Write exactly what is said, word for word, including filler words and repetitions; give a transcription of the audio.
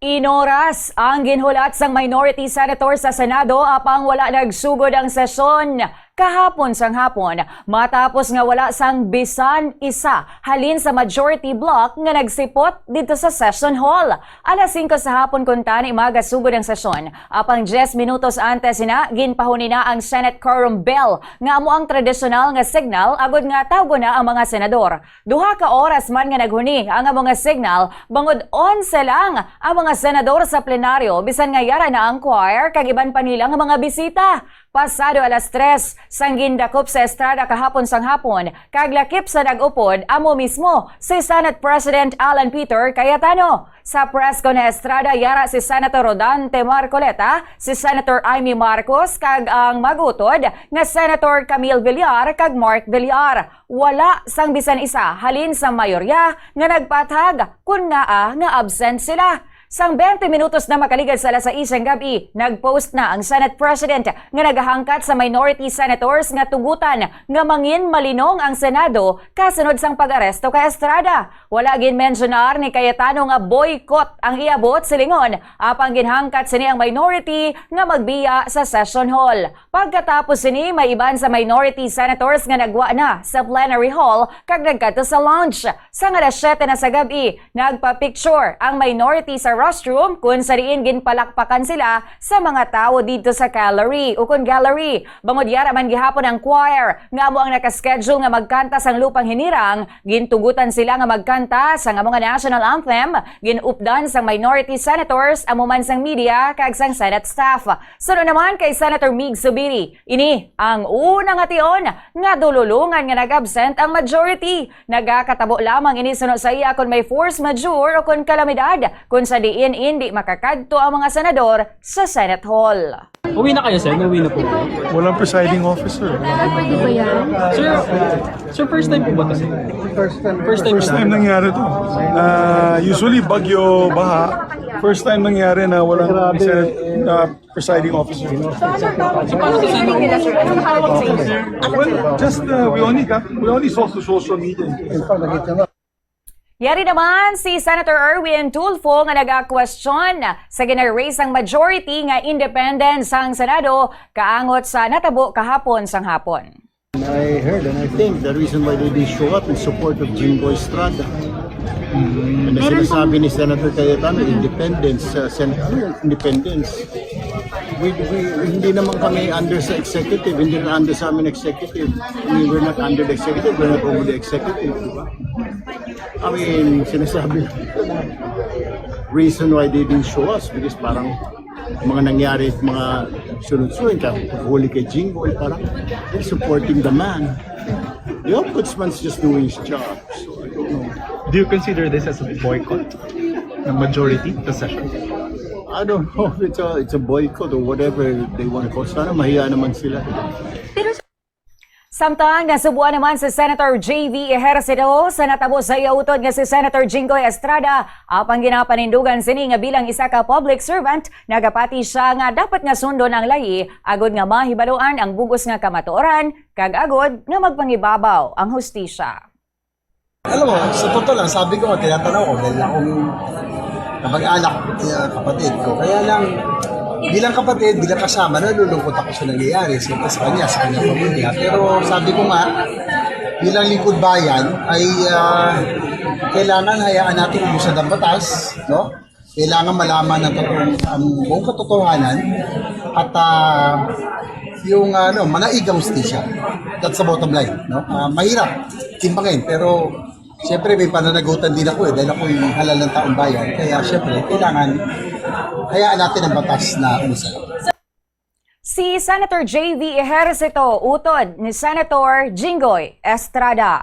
Inoras ang ginhulat sang minority senator sa Senado apang wala nagsugod ang sesyon kahapon sang hapon, matapos nga wala sang bisan isa halin sa majority bloc nga nagsipot didto sa session hall. Alas singko sa hapon kuntani magasugod ang sesyon, apang diyes minutos antes sina ginpahuni na ang Senate Quorum Bell, nga amo ang tradisyonal nga signal agod nga tawgon na ang mga senador. Duha ka oras man nga naghuni ang amo nga signal, bangod onse lang ang mga senador sa plenaryo, bisan nga yara na ang choir kag iban pa nila nga mga bisita. Pasado alas tres, sang gindakop sa Estrada kahapon sang hapon, kag lakip sa nag-upod, amo mismo si Senate President Alan Peter Cayetano. Sa press con ni Estrada, yara si Senator Rodante Marcoleta, si Senator Imee Marcos, kag ang mag-utod nga Senator Camille Villar kag Mark Villar. Wala sang bisan isa halin sa mayorya nga nagpaathag kon ngaa nga absent sila. Sang twenty minutos na makaligad sa alas sais sang gab-i, nag-post na ang Senate President nga nagahangkat sa minority senators nga tugutan nga mangin malinong ang Senado kasunod sang pag-aresto kay Estrada. Wala ginmensyonar ni Cayetano nga boycott ang iabot silingon, apang ginhangkat sini ang minority nga magbiya sa session hall. Pagkatapos sini, may iban sa minority senators nga nagwa na sa plenary hall kag nagkadto sa lounge. Sang alas siyete na sa gab-i, nagpa-picture ang minority sa restroom, kung sa diin ginpalakpakan sila sa mga tawo didto sa gallery, ukon gallery. Bangod yara man gihapon ang choir nga amo ang naka-schedule nga magkanta sang Lupang Hinirang, gintugutan sila nga magkanta sang amo nga national anthem, gin-updan sang minority senators, amo man sang media kag sang Senate staff. Suno naman kay Senator Mig Zubiri, ini ang una nga tion nga dululungan nga nag-absent ang majority. Nagakatabo lamang ini suno sa iya kon may force majeure o kon kalamidad, kon sa diin indi makakadto ang mga senador sa Senate Hall. Uwi na kayo, sir? Uwi na po kayo? Walang presiding officer. Pwede ba yan? Sir, sir, first time po ba ito, sir? First time. First time. First time nangyari to. Ah, usually, bagyo, baha. First time nangyari na walang Senate, ah, presiding officer. So, paano to, sir? Anong hawak sa inyo, sir? Well, just, uh, we only got, we only saw the social media. Yari naman si Senator Erwin Tulfo nga nagakwestiyon sa gina-raise sang majority nga independence sang Senado kaangot sa natabo kahapon sang hapon. I heard and I think the reason why they didn't show up in support of Jinggoy Estrada. And the sinasabi ni Senator Cayetano, independence, uh, Sen-, ano yan, independence. We, we, hindi naman kami under sa executive, hindi na under sa amin executive. I mean, we're not under the executive, we're not over the executive, di ba? I mean, sinasabi, reason why they didn't show us because parang mga nangyari, mga sunod-sunod, kaya huli kay Jinggoy, parang they're supporting the man. The ombudsman's just doing his job. So, I don't know. Do you consider this as a boycott ng majority sa session? I don't know if it's a, it's a boycott or whatever they want to call. Sana mahiya naman sila. Samtang nasubuan naman si Senator J V Ejercito sa natabo sa iya utod nga si Senator Jinggoy Estrada, apang ginapanindugan sini nga bilang isa ka public servant, nagapati sia nga dapat nga sundon ang layi agod nga mahibaluan ang bug-os nga kamatuoran kag agod nga magpangibabaw ang hustisya. Alam mo, sa totoo lang, sabi ko nga, tinatanaw ko, dahil akong kapag-anak, uh, kapatid ko. Kaya lang, bilang kapatid, bilang kasama, nalulungkot ako sa nangyayari. Siyempre sa kanya, sa kanyang pamilya. Pero sabi ko nga, bilang lingkod bayan, ay, ah, kailangan hayaan natin umusad ang batas, no? Kailangan malaman ng totoong, ang buong katotohanan at, ah, yung, ano, manaig ang hustisya. That's the bottom line, no? Ah, mahirap timbangin, pero siyempre may pananagutan din ako, eh, dahil ako yung halal ng taong bayan. Kaya siyempre, kailangan hayaan natin ang batas na umusad. Si Senator J V Ejercito, utod ni Senator Jinggoy Estrada.